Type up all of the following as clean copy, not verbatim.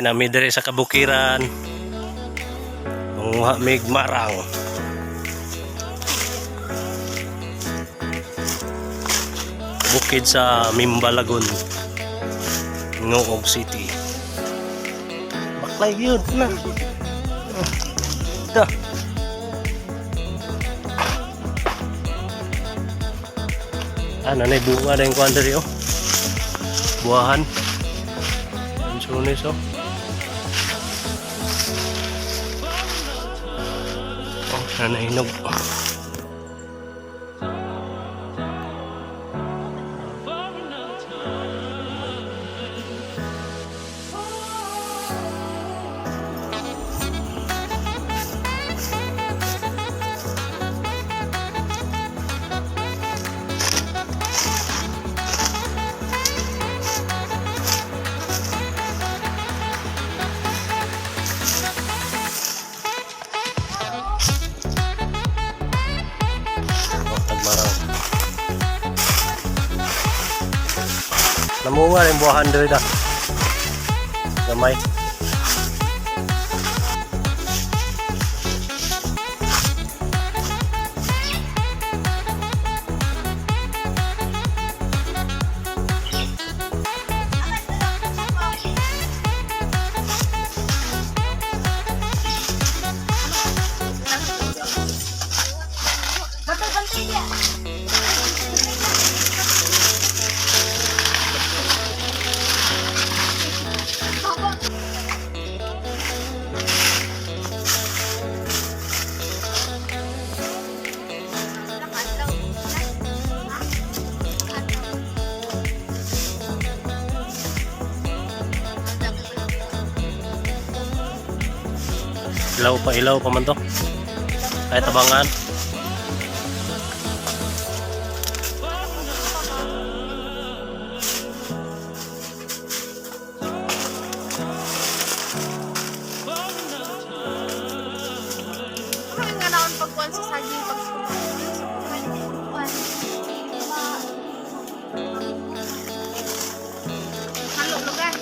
Nami diri sa kabukiran. Manguha mig marang. Bukid sa Mimbalagon, Gingoog City. Baklay yun na. Da. Ah, nanay bunga na yung kuwan diri oh. Buwahan. Ang sunis oh. Oh, nanay hinog. Oh, tagmarang. Namunga rin buwahan diri da. Gamay. Bantay-bantay dia. Ilaw pa man to. Ay tabangan. Ano nga naon pagkuan sa saging pag Halo lugar.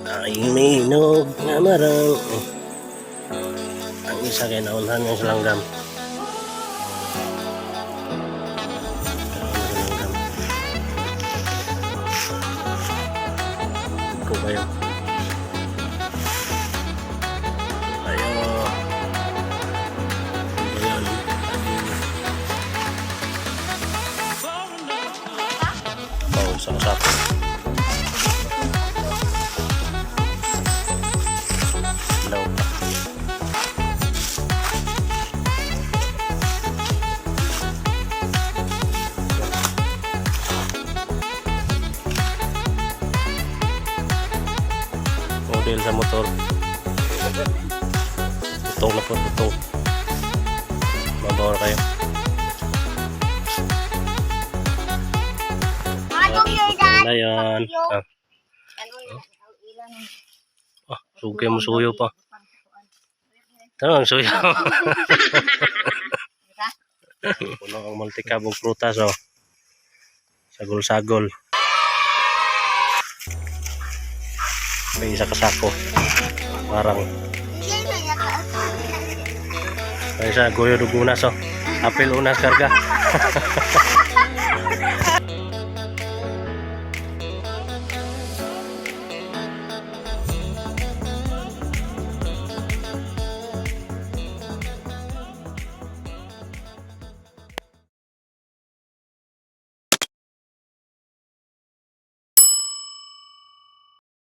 Ay minog nga marang. Ang isa kay naunhan ng silanggam. Silanggam. Ko kayo. Ayo. Ayan. Oh, sa sako. Ilaw pa. Model sa motor. Putong na po, putong. Mabawal kayo. Ano Na yan. Ah, ah, sugay mo suyo pa. Tama ang suyo. Puno ang multikab og prutas oh. Sagol-sagol. May isa ka sako. Parang may isa goyo ug unas oh. Apel unas karga.